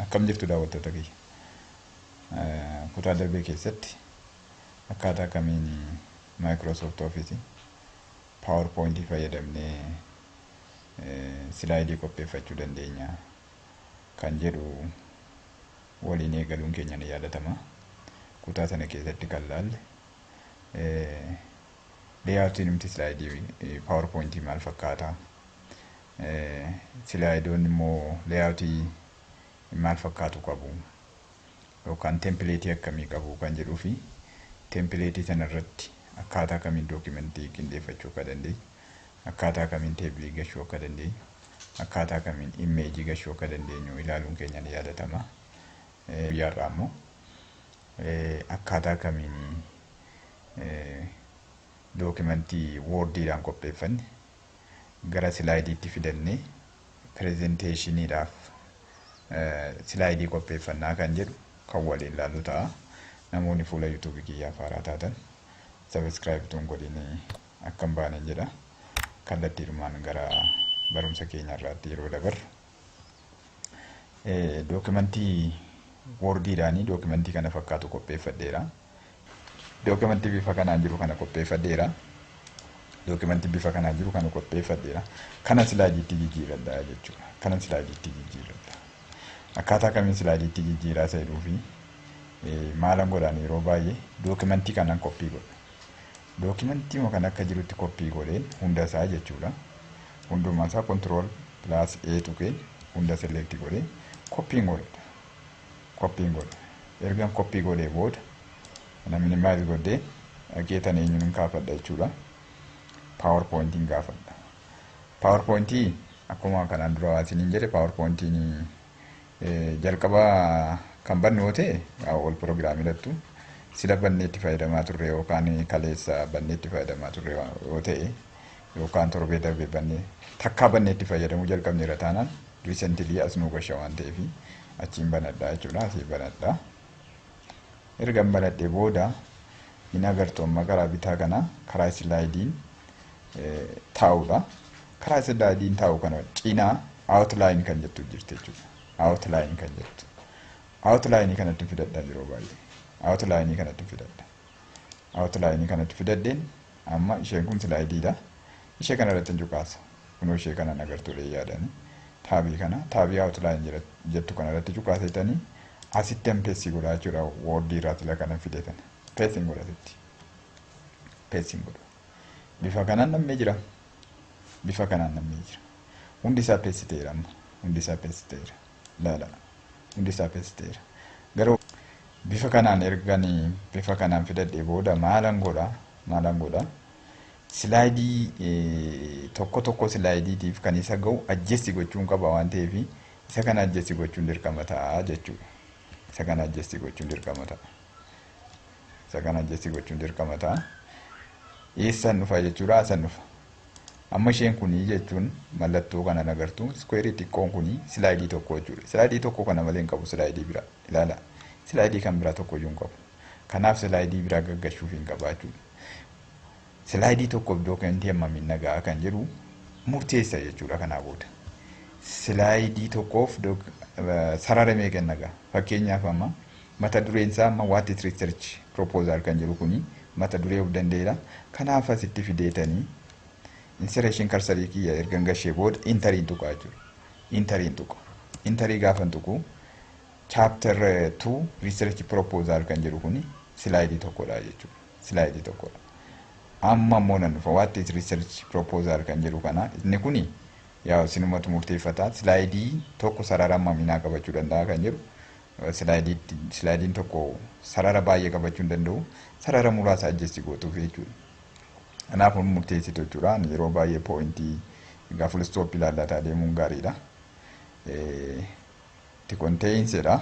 Akkam jirtu, daawwattoota kiyya? Kutaa darbee keessatti akkaataa kamiin Microsoft Office PowerPoint fayyadamnee slideii qopheeffachuu dandeenya kan jedhu waliin eegaluun keenya ni yaadatama. Kutaa sana keessatti kan laalle layoutiin nuti slideii PowerPoint maal fakkaata? Slideoonni immoo layoutii maal fakkaatu qabu? Yookaan templateii akkamii qabu kan jedhuu fi templateii sana irratti akkaataa kamiin documentii qindeeffachuu akka dandeenyu, akkaataa kamiin tableii gashuu akka dandeenyu, akkaataa kamiin imageii gashuu akka dandeenyu ilaaluun keenya ni yaadatama. Guyyaa immoo akkaataa kamiin documentii Wordiidhaan qopheeffanne gara slideiitti fidannee presentationiidhaaf slideii qopheeffannaa kan jedhu kan waliin ilaallu ta'a. Namoonni fuula YouTubeii kiyyaaf haaraa taatan subscribe tuun godhin akka hin baane jedha. Kallattiidhumaan gara barumsa keenya irraatti yeroo dabarru. Documentii Wordiidhaanii documentii kana fakkaatu qopheeffadheera. Documentii bifa kanaan jiru kana qopheeffadheera. Documentii bifa kanaan jiru kana qopheeffadheera. Kana slideiitti jijjiiradha jechuudha. Kana slideiitti jijjiiradha. Akkaataa kamiin slideiitti jijjiiraa isa jedhuu fi maalan godhaan, yeroo baay'ee documentii kanaan copy godha. Documentii kan akka jirutti copy godheen hunda isaa jechuudha. Hundumaa isaa control plus A tuqeen hunda select godhee copyn godhadha. Copyn godha. Ergan copy godhee booda namni maal godhee dhaqeetan eenyuun kaafadha jechuudha. PowerPointiin gaafadha. PowerPointii akkuma kanaan dura isiniin jedhe, PowerPointiin jalqaba kan bannu yoo ta'e ol programii hidhattu sila bannee itti fayyadamaa turre yookaan kaleessa bannee itti fayyadamaa turre yoo ta'e yookaan torbee darbe bannee takkaa bannee itti fayyadamuu jalqabneera taanaan, recently as nuu gasha waan ta'eef achiin banadhaa jechuudha. Asii banadhaa. Erga banadhee booda hin agartu, amma karaa bitaa kana karaa slideiin taa'uudha. Karaa slideiin taa'u kana cinaa outline kan jettu jirti jechuudha. Outline kan jettu. Outline kanatti fidadha yeroo baay'ee. Outline kanatti fidadha. Outline kanatti fidadheen amma isheen kun slideiidha. Ishee kana irratti cuqaasa. Kunoo ishee kana agartuudha yaadani. Tabii kana, tabii outline jettu kana irratti cuqaasetanii asitti paste godhaa jechuudha. Wordii irraa sila kana fidetan. Pasteiin godha asitti. Pasteiin godha. Bifa kanaan nammee jira. Bifa kanaan nammee jira. Hundi isaa paste ta'eera amma. Hundi isaa paste ta'eera. Ilaala. Hundi isaa paste ta'eera. Garuu bifa kanaan erganii bifa kanaan fidadhee booda maalan godha? Maalan godha? Slideii tokko tokko slideiitiif kan isa ga'u adjust gochuun qaba waan ta'eef, isa kana adjust gochuun dirqama ta'a jechuudha. Isa kana adjust gochuun dirqama ta'a. Isa kana adjust gochuun dirqama ta'a. Eessaan dhufa jechuudha? Asan dhufa. Amma isheen kunii jechuun mallattoo kana agartu, squareii xiqqoon kunii slideii tokko jechuudha. Slideii tokko kana malee hin qabu slideii bira. Ilaala. Slideii kan biraa tokko iyyuu hin qabu. Kanaaf slideii biraa gaggashuuf hin qaba jechuudha. Slideii tokkoof documentii hammamiin nagaa kan jedhu murteessa jechuudha kanaa booda. Slideii tokkoof sarara meeqa nagaa? Fakkeenyaaf, amma mata dureen isaa amma "What is research proposal" kan jedhu kuni mata duree of danda'eedha. Kanaaf asitti fideetanii insertion cursorii kiyya ergan gashee booda enteriin tuqaa jechuudha. Enteriin tuqa. Enterii gaafan tuqu "chapter 2 research proposal" kan jedhu kuni slideii tokkodha jechuudha. Slideii tokkodha. Amma immoo nan dhufa, "What is research proposal" kan jedhu kana, inni kuni yaa sinumatu murteeffata. Slideii tokko sarara hammaminaa qabachuu danda'a kan jedhu, slideiin tokko sarara baay'ee qabachuu hin danda'u, sarara muraasa adjust gootuuf jechuudha. Kanaaf murteessitu jechuudha. Yeroo baay'ee pointii egaa full stop ilaallataa deemuun gaariidha. Itti containsedha.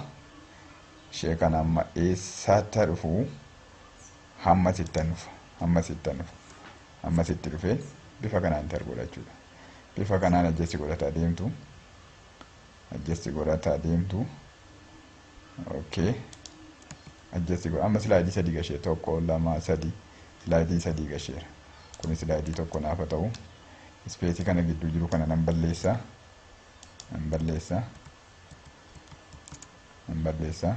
Ishee kana amma eessaatti dhufu? Hamma sittan dhufa. Hamma sittan dhufa. Hamma sitti dhufee bifa kanaan itti godha jechuudha. Bifa kanaan adjust godhataa deemtu. Adjust godhataa deemtu. Okay. Adjust godha. Amma slideii sadii gashee, tokko, lama, sadi. Slideii sadii gasheera. Kun slideii tokko naaf haa ta'u. Spaceii kana gidduu jiru kana nan balleessa. Nan balleessa. Kanan balleessa.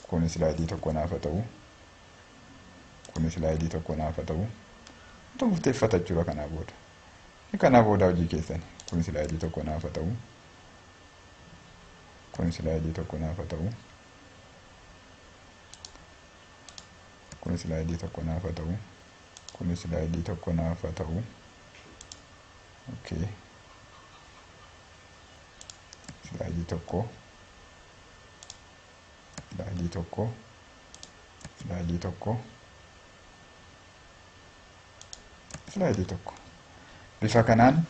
Kun slaayidii tokko naaf haa ta'u. Kun slaayidii tokko naaf haa ta'u. Murteeffata jechuudha kanaa booda. Kanaa booda hojii keessan. Kun slaayidii tokko naaf haa ta'u. Kun slaayidii tokko naaf haa ta'u. Kun slaayidii tokko naaf haa ta'u. Kun slaayidii tokko naaf haa ta'u. Okay. Slaayidii tokko. Slaayidii tokko. Slaayidii tokko. Slaayidii tokko. Bifa kanaan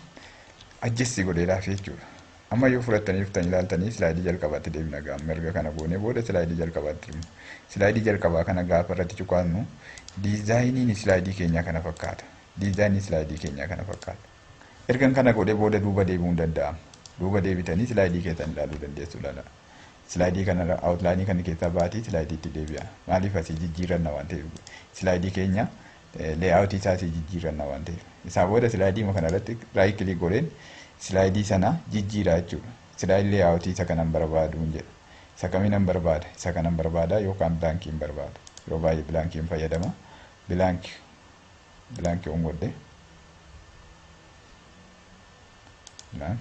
adjust godheedhaaf jechuudha. Amma yoo fudhattanii dhuftanii ilaaltanii slaayidii jalqabaatti deemna gaama. Erga kana goonee booda slaayidii jalqabaatti deemna. Slaayidii jalqabaa kana gaafa irratti cuqaasnu diizaayiniin slaayidii keenyaa kana fakkaata. Diizaayiniin slaayidii keenyaa kana fakkaata. Ergan kana godhee booda duuba deebi'uun danda'ama. Duuba deebitanii slaayidii keessan ilaaluu dandeessu laala. Slaayidii kana outline kana keessaa baatii slaayidiitti deebi'a. Maaliif asii jijjiiranna waan ta'eef slaayidii keenya layout isaa asii jijjiiranna waan ta'eef. Isaa booda slaayidii kana irratti right click godheen slaayidii sana jijjiiraa jechuudha. Slide layout isa kanan barbaaduun jedha. Isa kamiinan barbaada? Isa kanan barbaada yookaan blankiin barbaada. Yeroo baay'ee blankiin fayyadama. Blank on godhe. Blank.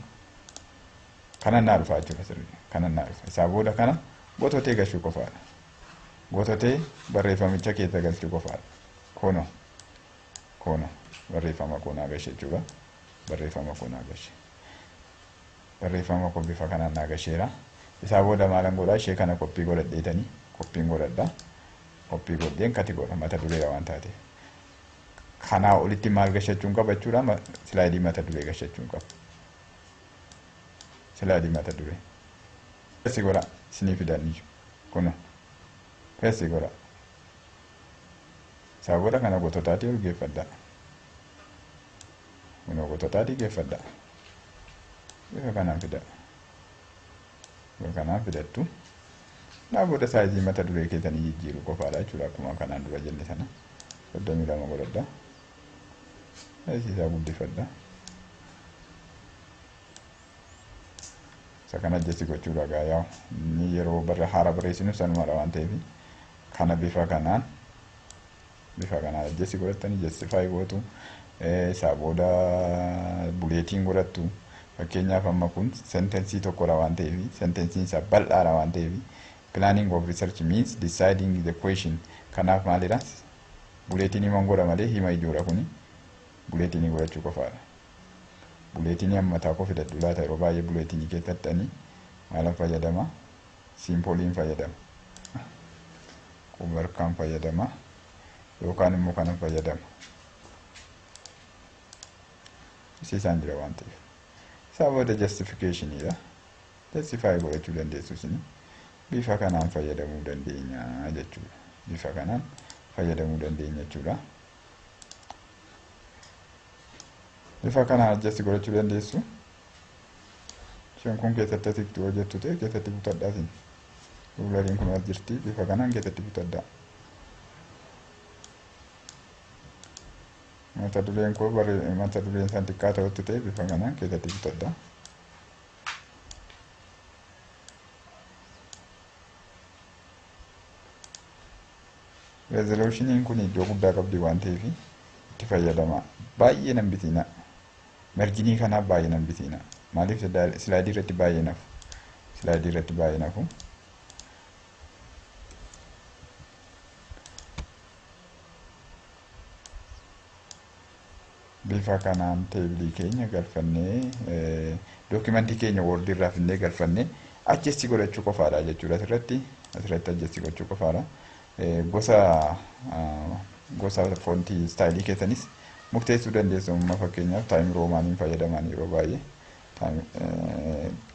Kanan naa dhufaa jechuudha sirrii. Kanan naa dhufa. Isaa booda kana gototee galchuu qofaadha. Gototee barreeffamicha keessa galchuu qofaadha. Kono. Kono. Barreeffama koo naa galche jechuudha. Barreeffama koo naa galche. Barreeffama koo bifa kanaan naa galcheera. Isaa booda maalan godhaa? Ishee kana copy godhadheetanii copyn godhadha. Copy godheen cut godha mata dureedha waan taateef. Kanaa olitti maal gashachuun qaba jechuudha? Slaayidii mata duree gashachuun qaba. Slaayidii mata duree. Paste godha isinii fidanii kuno. Paste godha. Isaa booda kana gototaatii ol geeffadha. Kunoo gototaatii geeffadha. Bifa kanaan fida. Bifa kanaan fidattu. Naa booda saayizii mata duree keessanii jijjiiruu qofaadha jechuudha akkuma kanaan dura jenne sana. 32 godhadha. Saayizii isaa guddifadha. Isa kana adjust gochuudha gaa yaa'u. Inni yeroo barra haara barreessinu sanumadha waan ta'eef kana bifa kanaan adjust godhattanii justify gootu. Isaa booda bulletiin godhattu. Fakkeenyaaf amma kun sentence tokkodha waan ta'eef sentenceiin isaa bal'aadha waan ta'eef planning of research means deciding the question. Kanaaf maalidha? Bulletiin himan godha malee hima ijoodha kuni. Bulletinii godhachuu qofaadha. Bulletinii amma mataa koo fidadhu laata yeroo baay'ee bulletinii keessatti ani maalan fayyadama? Simpleiin fayyadama. Qubarkaan fayyadama. Yookaan immoo kanan fayyadama. Isaan jira waan ta'eef. Isaa booda justificationiidha. Justify godhachuu dandeessu isin. Bifa kanaan fayyadamuu dandeenya jechuudha. Bifa kanaan fayyadamuu dandeenya jechuudha. Bifa kanaan adjust godhachuu dandeessu. Isheen kun keessatti asitti hojjettu ta'e keessatti butadhaa isin. Ruleriin kun as jirti bifa kanaan keessatti butadhaa. Mata dureen koo mata dureen isaan xiqqaa ta'utti ta'e bifa kanaan keessatti butadhaa. Resolutioniin kun iddoo guddaa qabdi waan ta'eef itti fayyadama. Baay'ee nan bitiina. Marginii kanaaf baay'ee nan bitiina. Maaliif slaayidii irratti baay'ee nafu? Slaayidii irratti baay'ee nafu. Bifa kanaan tableii keenya galfannee documentii keenya Wordii irraa finnee galfannee adjust godhachuu qofaadha jechuudha asirratti adjust gochuu qofaadha. Gosa gosa fontii styleii keessanis murteessuu dandeessu. Amma fakkeenyaaf Times Romaniin fayyadaman yeroo baay'ee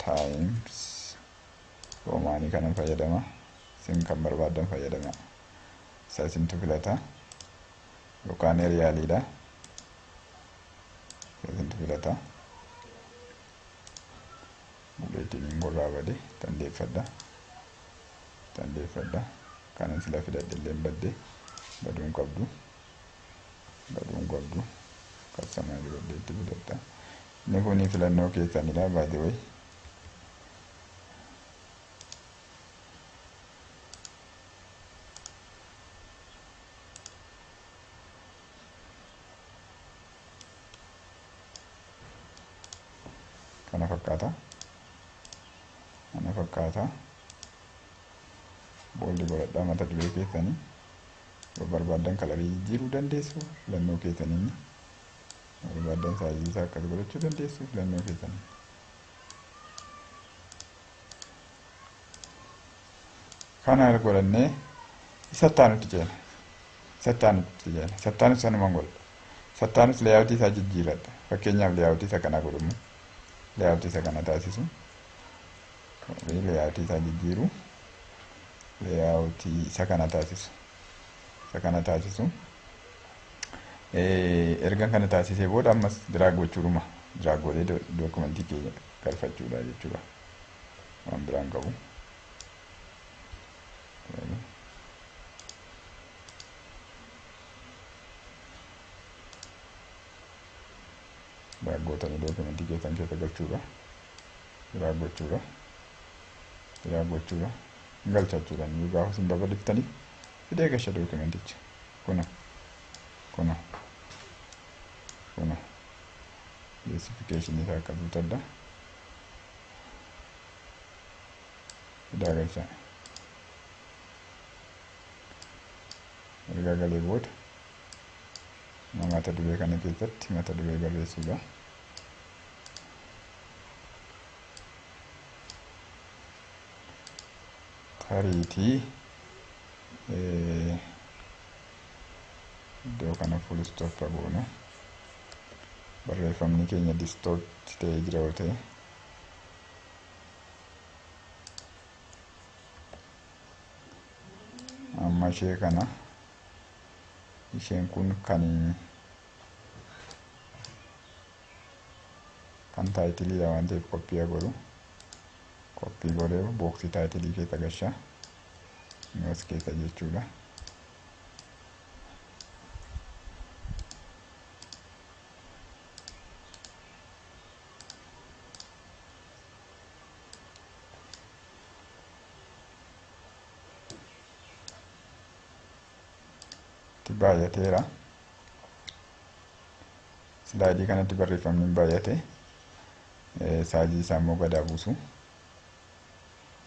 Times Romanii kanan fayyadama. Isin kan barbaaddan fayyadama. Isa isintu filata. Yookaan Arialiidha. Isintu filata. Bulletiniin gorraa bade dandeeffadha. Dandeeffadha. Kanan sila filadhe illee badde baduun qabdu. Baduun qabdu. Customize godheetti filadha. Inni kun filannoo keessanidha by the way. Kana fakkaata. Kana fakkaata. Bold godhadhaa mata duree keessanii. Yoo barbaaddan colorii jijjiiruu dandeessu filannoo keessaniin. Yoo barbaaddan sizeii isaa akkas godhachuu dandeessu filannoo keessaniin. Kana godhannee isatti aanutti ceena. Isatti aanutti ceena. Isatti aanus sanumaan godha. Isatti aanus layoutii isaa jijjiiradha. Fakkeenyaaf layoutii isa kana godhamu. Layoutii isa kana taasisu. Layoutii isaa jijjiiru. Layoutii isa kana taasisu. Isa kana taasisu. Erga kana taasisee booda ammas drag gochuudhuma. Drag godhee documentii keenya galfachuudha jechuudha. Waan biraan qabu. Drag gootanii documentii keessan keessa galchuudha. Drag gochuudha. Drag gochuudha. Galchachuudha. Gaafa isin babal'iftanii fidee gasha documenticha. Kuna. Kuna. Kuna. Justification isaa akkas bitadha. Fidaa galchaa. Erga galee booda mata duree kana keessatti mata duree barreessuudha. Tariitii iddoo kana full stop goonu. Barreeffamni keenya distort ta'ee jira yoo ta'e amma ishee kana isheen kun kan titleiidha waan ta'eef copy godhu. Copy godhee boxii titleii keessa gashaa. As keessa jechuudha. Itti baay'ateera. Slideii kanatti barreeffamni hin baay'ate. Sizeii isaa immoo gadaa buusu.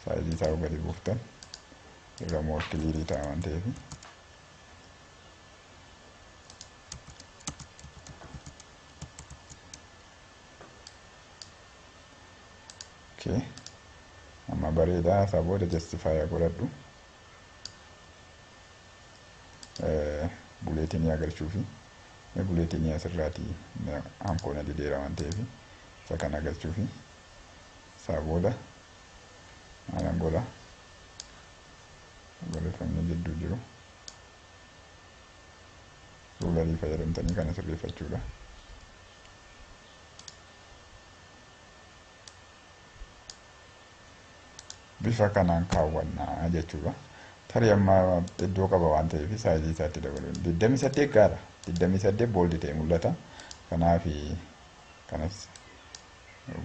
Sizeii isaa gadi buuftan irra more clearii ta'a waan ta'eef. Okay. Amma bareedaa isaa booda justify godhadhu. Bulletinii agarchuufi bulletinii asirraatii hankoona dideera waan ta'eef isa kana agarchuufi isaa booda maalan godha barreeffamni gidduu jiru rulerii fayyadamtanii kana sirreeffachuudha. Bifa kanaan kaawwannaa jechuudha. Tarii amma iddoo qaba waan ta'eef sizeii isaatti dabaluun 28 gaara 28 bold ta'e mul'ata. Kanaaf kanas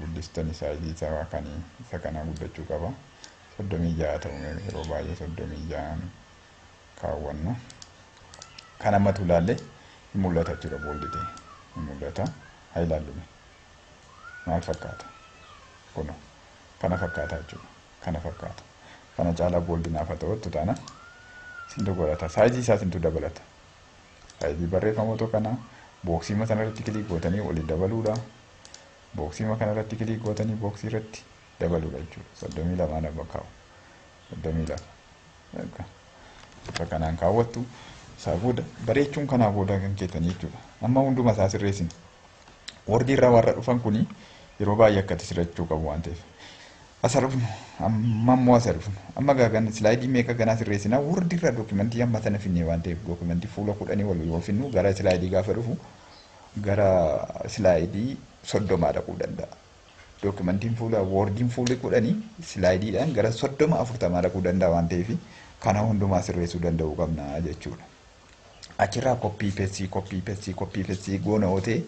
guddistanii sizeii isaa kan isa kanaa guddachuu qaba. 36 ta'u yeroo baay'ee 36 kaawwanna. Kan ammatu ilaalle hin mul'ata jechuudha bold ta'e hin mul'ata. Haa ilaallume maal fakkaata? Kunoo kana fakkaata jechuudha. Kana fakkaata. Kana caalaa bold naaf haa ta'uttu taana sintu godhata. Sizeii isaa sintu dabalata. Sizeii barreeffamoota kanaa boxiima sanarratti click gootanii olii dabaluudha. Boxiima kanarratti click gootanii boxii irratti dabaluudha jechuudha. 32 nama kaa'u. 32. Bifa kanaan kaawwattu. Isaa booda bareechuun kanaa booda kan keessanii jechuudha. Amma hunduma isaa sirreessina. Wordii irraa warra dhufan kuni yeroo baay'ee akkatti sirrachuu qabu waan ta'eef. Asa dhufnu amma immoo asa dhufnu amma gaagan slideii meeqa ganaa sirreessinaa Wordii irraa documentii amma sana finne waan ta'eef documentii fuula 10 wal yoo finnu gara slideii gaafa dhufu gara slideii 30 dhaquu danda'a. Documentiin fuula Wordiin fuulli 10 slideiidhaan gara 30 40 dhaquu danda'a waan ta'eef kana hundumaa sirreessuu danda'uu qabna jechuudha. Achirraa copy paste copy paste copy paste goona yoo ta'e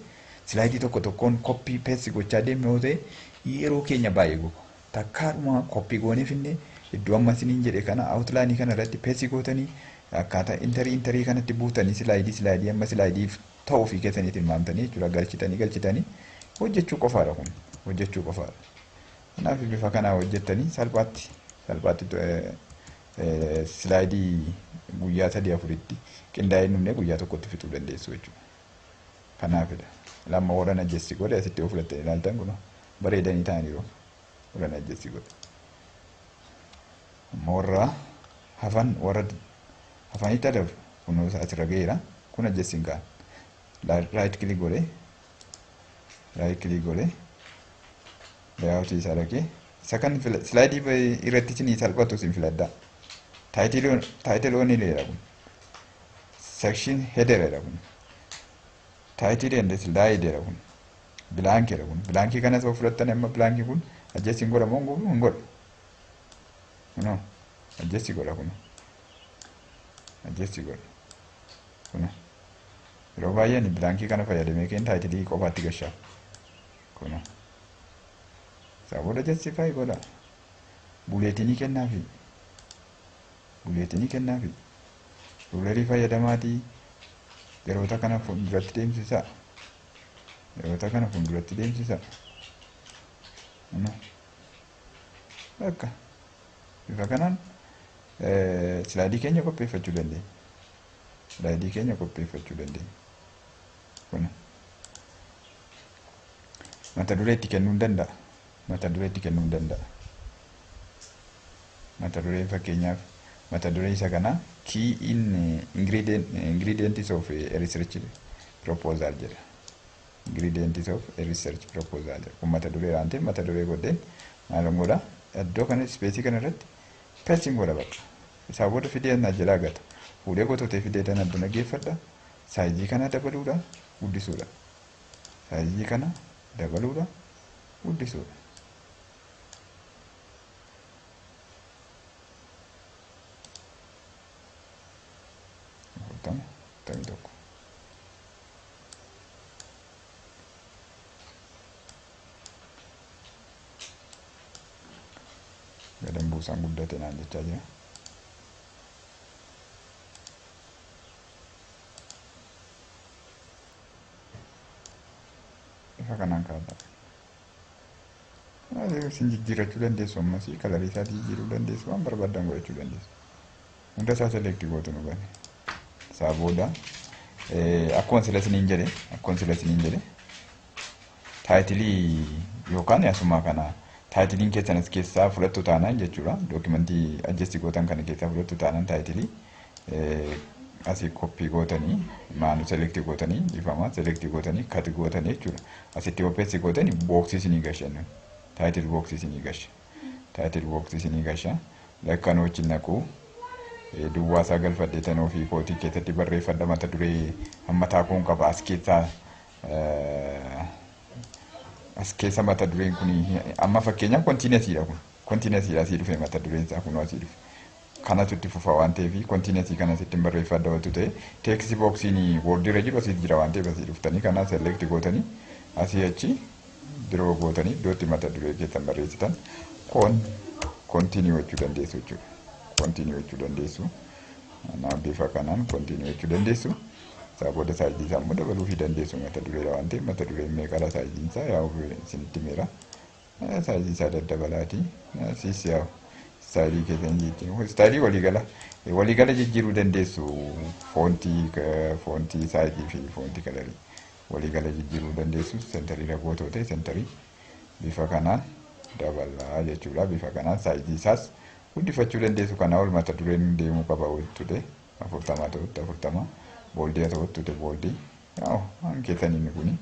slideii tokko tokkoon copy paste gochaa deemne yoo ta'e yeroo keenya baay'ee guba. Takkaadhuma copy goonee finne iddoo amma isiniin jedhe kana outlineii kana irratti paste gootanii akkaataa enterii enterii kanatti buutanii slideii slideii amma slideiif ta'uu ofii keessanii tilmaamtanii jechuudha galchitanii galchitanii hojjechuu qofaadha kun. Hojjechuu qofaadha. Kanaaf bifa kanaa hojjettanii salphaatti salphaatti silaayidii guyyaa 3 4tti qindaa'ee dhumne guyyaa tokkotti fixuu dandeessu jechuudha. Kanaafidha. Lamma warra adjust godhe asitti yoo fudhattanii ilaaltan kun bareedanii ta'aniiru. Warra adjust godhe. Amma warra hafan warra hafanitti adabu kun asirra ga'eera. Kun adjust hin kaan. Right click godhe, right click godhe, layout isaa dhaqee isa kan silaayidii irratti isinii salphatu isin filadhaa. Title only jedha kun. Section header jedha kun. Title and slide jedha kun. Blank jedha kun. Blankii kanas yoo fudhattan amma blankii kun adjust hin godha moo hin godhu? Hin godhu. Kunoo adjust godha kun. Adjust godha. Kunoo. Yeroo baay'ee ani blankii kana fayyadamee keen titleii qofaatti gashaa. Kunoo. Isaa booda justify godha. Bulletinii kennaafi. Bulletinii kennaafi. Rulerii fayyadamaatii yeroota kana fuulduratti deemsisaa. Yeroota kana fuulduratti deemsisaa. Bakka bifa kanaan silaayidii keenya qopheeffachuu dandeenya. Silaayidii keenya qopheeffachuu dandeenya. Kun mata duree itti kennuu danda'a. Mata duree itti kennuu danda'a. Mata dureen fakkeenyaaf mata duree isa kanaa "Key in ingredients of a research proposal" jedha. "Ingredients of a research proposal" jedha. Kun mata duree waan ta'eef mata duree godheen maal godha? Iddoo kana spaceii kana irratti pasteiin godha bakka. Isaa booda fidee na jalaa gata. Fuudhee qototee fidee tan addana geeffadha. Sizeii kana dabaluudha, guddisuudha. Sizeii kana dabaluudha, guddisuudha. 40, 41. Gadan buusaan guddate naan jechaa jira. Bifa kanaan kaa'adha. Isin jijjiirrachuu dandeessu, ammas colorii isaa jijjiiruu dandeessu, waan barbaadan godhachuu dandeessu. Hunda isaa select gootu nu gane. Isaa booda akkuma sila isiniin jedhe titleii yookaan asuma kana titleiin keessan as keessaa fudhattu taanaan jechuudha. Documentii adjust gootan kana keessaa fudhattu taanaan titleii asii copy gootanii, maanu select gootanii, dhiifama, select gootanii cut gootanii jechuudha. Asitti paste gootanii boxii isinii gashan. Title boxii isinii gasha. Title boxii isinii gasha. Lakkan wajjin naquu duwwaa isaa galfadhee tan ofii kootii keessatti barreeffadha. Mata duree hamma taakuun qaba as keessaa, as keessa mata dureen kun amma fakkeenyaaf continuousiidha. Kun continuousiidha, asii dhufe mata dureen isaa kun asii dhufe. Kanatu itti fufa waan ta'eef continuousii kana asitti barreeffadha. Wantu ta'e text boxiin Wordiirra jiru asii jira waan ta'eef asii dhuftanii kana select gootanii asii achi draw gootanii iddootti mata duree keessan barreessitan continue gochuu dandeessu jechuudha. Continue gochuu dandeessu. Kanaaf bifa kanaan continue gochuu dandeessu. Isaa booda sizeii isaa immoo dabaluufii dandeessu. Mata dureedha waan ta'eef mata dureen meeqadha sizeiin isaa yaa'u isinitti meera. Sizeii isaa daddabalaati. Siis yaa'u styleii keessan jijjiiru. Styleii waliigala jijjiiruu dandeessu. Fontii sizeii fi fontii colorii waliigala jijjiiruu dandeessu. Centerii ragootoo ta'e centerii bifa kanaan dabalaa jechuudha. Bifa kanaan sizeii isaas guddifachuu dandeessu. Kanaa ol mata dureen deemuu qaba ture 40 ta'utti 40, boldii haa ta'utti ture boldii, yaa'u waan keessan inni kuni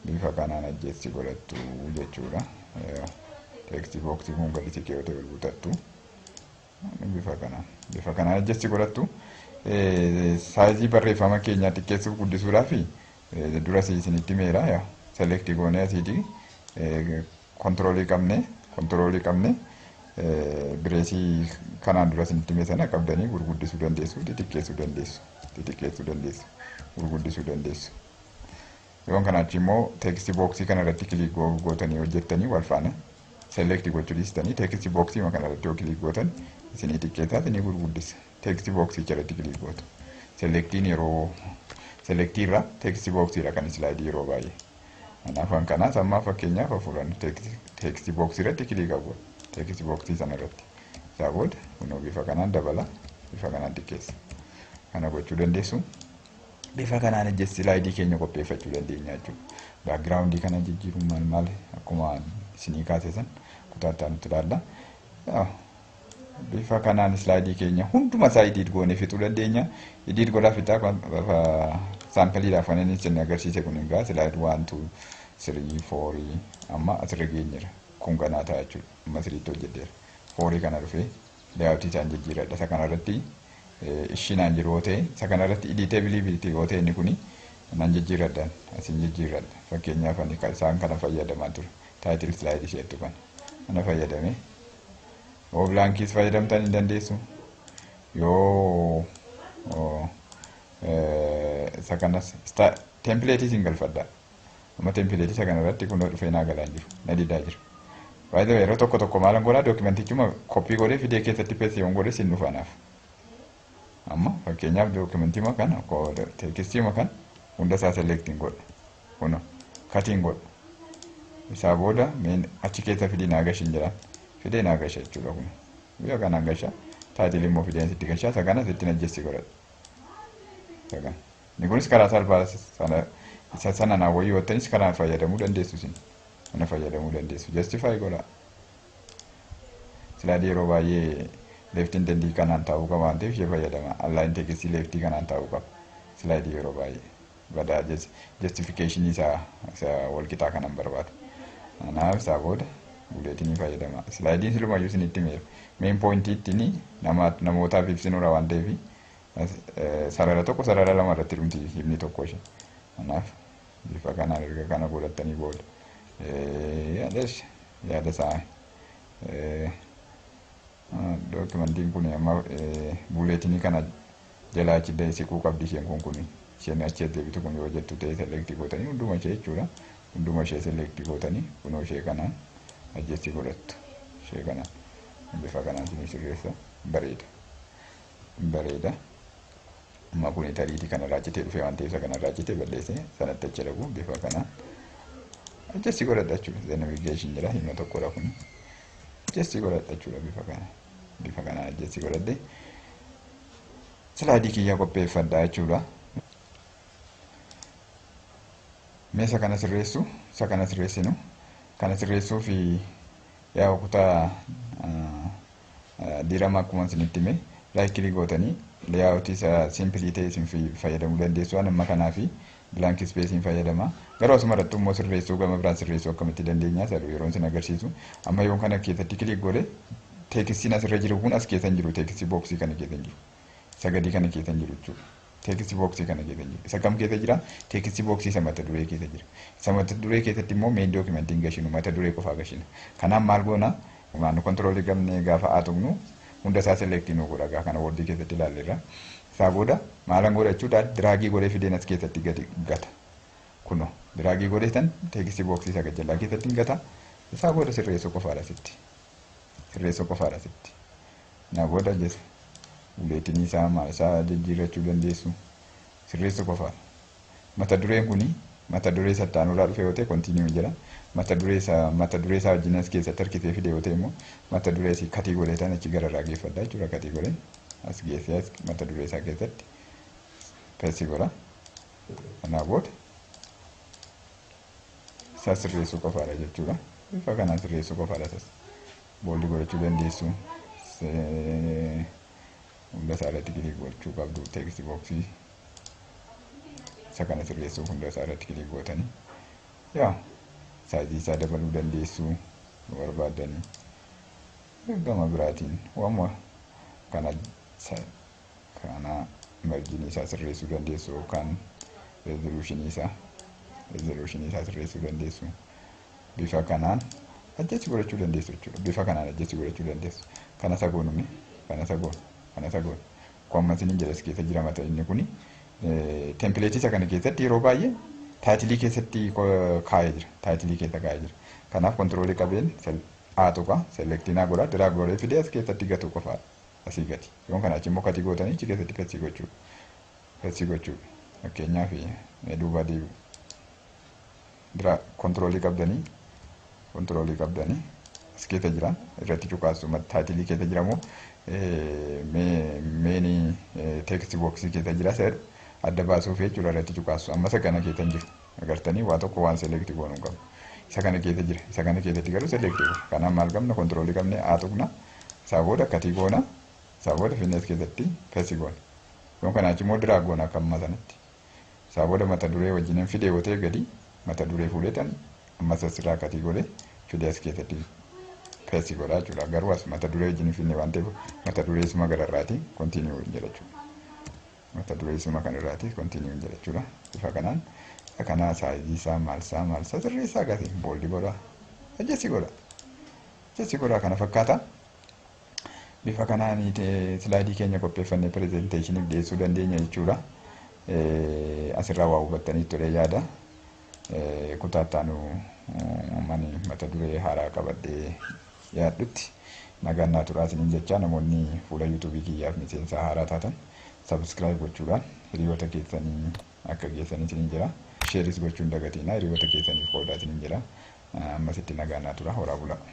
bifa kanaan adjust godhattu jechuudha. Text boxii kun gadi siqee yoo ta'e guutattu bifa kanaan adjust godhattu. Sizeii barreeffama keenyaa xiqqeessuuf guddisuudhaaf dura isinitti meera. Yaa select goonee asiitii controlii qabne braceii kanaan dura isinitti mee sana qabdanii gurguddisuu dandeessu, xixiqqeessuu dandeessu, xixiqqeessuu dandeessu, gurguddisuu dandeessu. Yoon kana achi immoo text boxii kana irratti click gootanii hojjettanii wal faana select gochuu dhiistanii text boxii kana irratti yoo click gootan isinii xiqqeessaa, isinii gurguddisa. Text boxii irratti click gootu. Selectiin yeroo selectii irra text boxiidha kan slideii yeroo baay'ee. Kanaaf kanaas amma fakkeenyaaf hafuuraan text boxii irratti click godha. Text boxii sana irratti. Isaa booda kunoo bifa kanaan dabala, bifa kanaan xiqqeessa. Kana gochuu dandeessu. Bifa kanaan adjust slideii keenya qopheeffachuu dandeenya jechuudha. Backgroundii kana jijjiiruun maal maal akkuma isinii kaase san kutaa nutti ilaalla. Bifa kanaan slideii keenya hunduma isaa edit goonee fixuu dandeenya. Edit godhaa fixaa. Sampleiidhaaf kan inni isin agarsiise kun egaa slide 1, 2, 3, 4 amma asirra geenyeera. Kun ganaa ta'a jechuudha. Amma siriitti hojjedheera. Fourii kana dhufee layoutii isaan jijjiiradha. Isa kanarratti ishinaan jiru yoo ta'e, isa kanarratti editability yoo ta'e, inni kuni nan jijjiiradhaan asin jijjiiradha. Fakkeenyaaf ani isaan kana fayyadamaa ture. Title slideii isheettu kana fayyadame. Yoo blankiis fayyadamtan hin dandeessu. Yoo isa kanas templateii isin galfadha. Amma templateii isa kanarratti kun dhufee naa galaa jiru. Na didaa jira. Baay'ee yeroo tokko tokko maalan godhaa, documentichuma copy godhee fidee keessatti paste yoon godhe sin dhufa naaf. Amma fakkeenyaaf documentii kana, textii kana hunda isaa selectiin godha. Kuno cutiin godha. Isaa booda meen achi keessa fidii naa gashin jedhaan. Fidee naa gasha jechuudha kun. Guyyaa kanaan gasha. Title immoo fideen sitti gasha. Isa kana sittiin adjust godhadha. Isa kana. Inni kunis karaa salphaa sana isa sana naa wayyuu wattanis karaa fayyadamuu dandeessu isin. Kana fayyadamuu dandeessu. Justify godha. Slideii yeroo baay'ee left indentii kanaan taa'uu qaba waan ta'eef ishee fayyadama. Align textii leftii kanaan taa'uu qaba. Slideii yeroo baay'ee. Badaa justificationii isaa isa walqixaa kanan barbaada. Kanaaf isaa booda bulletinii fayyadama. Slideiin silumayyuu isinitti himeera. Main pointii ittiin namootaaf ibsinuudha waan ta'eef sarara tokko, sarara lama irratti dhumti himni tokko ishee. Kanaaf bifa kanaan erga kana godhattanii booda yaada isaa documentiin kun amma bulletinii kana jalaa achi siquu qabdi isheen kun isheen achi deebitu kun yoo jettu ta'e, select gootanii hunduma ishee jechuudha. Hunduma ishee select gootanii kunoo ishee kanaan adjust godhattu. Ishee kanaan bifa kanaan isinii sirreessa, bareeda. Bareeda. Amma kun tariitii kanarraa citee dhufee waan ta'eef isa kanarraa citee balleessee sanatti achi dhaqu bifa kanaan adjust godhadha jechuudha. The navigation jira, hima tokkodha kun. Adjust godhadha jechuudha bifa kana. Bifa kanaan adjust godhadhe. Slideii kiyya qopheeffadha jechuudha. Mee isa kana sirreessu, isa kana sirreessinu, kana sirreessuu fi yaa kutaa dirama akkuma isinitti hime right click gootanii layoutii isa simpleii ta'e isin fayyadamuu dandeessu. Waan amma kanaa fi blank spaceiin fayyadama. Garuu asuma irratti immoo sirreessuu, gama biraan sirreessuu akkamitti dandeenya isa yeroo isin agarsiisu. Amma yoon kana keessatti click godhe, textiin asirra jiru kun as keessa hin jiru, text boxii kana keessa hin jiru. Isa gadii kana keessa hin jiru jechuudha. Text boxii kana keessa hin jiru. Isa kam keessa jira? Text boxii isa mata duree keessa jira. Isa mata duree keessatti immoo main documentiin gashinu, mata duree qofaa gashina. Kanaaf maal goona? Waan controlii qabnee gaafa haa tuqnu hunda isaa selectii nu godha, gaa kana Wordii keessatti ilaalleerra. Isaa booda maalan godha jechuudha? Dragii godhee fideen as keessatti gadi gata. Kunoo dragii godhee tan text boxii isa gajjallaa keessatti hin gata. Isaa booda sirreessuu qofaadha sitti. Sirreessuu qofaadha sitti. Na booda jessa bulletinii isaa maal isaa jijjiirrachuu dandeessu. Sirreessuu qofaadha. Mata dureen kuni mata duree sattaanurraa dhufe yoo ta'e continue jedha. Mata duree isaa wajjin as keessatti harkisee fide yoo ta'e immoo mata duree isii cutii godhee tan achi gararraa geeffadha jechuudha. Cutii godhee as geessee as mata duree isaa keessatti paste godha. Kanaa booda isaa sirreessuu qofaadha jechuudha. Bifa kanaan sirreessuu qofaadha isas. Bold godhachuu dandeessu. Hunda isaa irratti click gochuu qabdu, text boxii isa kana sirreessuuf hunda isaa irratti click gootanii. Yaa sizeii isaa dabaluu dandeessu yoo barbaaddanii. Gama biraatiin waamuma kana kana marginii isaa sirreessuu dandeessu yookaan resolutionii isaa sirreessuu dandeessu. Bifa kanaan adjust godhachuu dandeessu jechuudha. Bifa kanaan adjust godhachuu dandeessu. Kana isa goonume, kana isa goonu, kana isa goonu. Akkuma isiniin jedhe as keessa jira mata inni kuni. Templateii isa kana keessatti yeroo baay'ee titleii keessatti kaa'ee jira. Titleii keessa kaa'ee jira. Kanaaf controlii qabeen A tuqa, selectii naa godha, drag godhee fidee as keessatti gatu qofaadha. Asii gati. Yoon kana achi immoo cutii gootanii achi keessatti paste gochuudha. Paste gochuudha. Fakkeenyaaf duuba deebi'u. Dira control qabdanii as keessa jira, irratti cuqaasu. Title keessa jira moo main text box keessa jira isa adda baasuuf jechuudha irratti cuqaasu. Amma isa kana keessa hin jiru. Agartanii, waa tokko waan select goonuu hin qabnu. Isa kana keessa jira. Isa kana keessatti garuu select goona. Kanaaf maal qabna? Control qabne haa tuqna. Isaa booda cut goona. Isaa booda finne as keessatti paste goona. Yoon kanaa achi immoo drag goona akka ammaa sanatti. Isaa booda mata duree wajjin fidee yoo ta'e, gadi mata duree fuudheetan ammas asirraa cut godhee fidee as keessatti paste godha jechuudha. Garuu as mata duree wajjin finne waan ta'eef, mata duree isuma gararraati continue jedha jechuudha. Mata duree isuma kanarraati continue jedha jechuudha. Bifa kanaan kanaa size isaa, maal isaa, maal isaa sirreessaa gati bold godha. Adjust godha. Adjust godha, kana fakkaata. Bifa kanaan slide keenya qopheeffannee presentationiif dhiyeessuu dandeenya jechuudha. Asirraa waa hubattanii ture yaada. Kutaa itti mani mata duree haaraa qabadhee yaaddutti nagaan naa turaa isiniin jecha. Namoonni fuula YouTube kiyyaaf miseensa haaraa taatan subscribe gochuudhaan hiriyoota keessanii akka geessanii isiniin jira. Shareis gochuun dagatiina, hiriyoota keessaniif qoodaa isiniin jira. Ammasitti nagaan naa tura, horaa bulaa.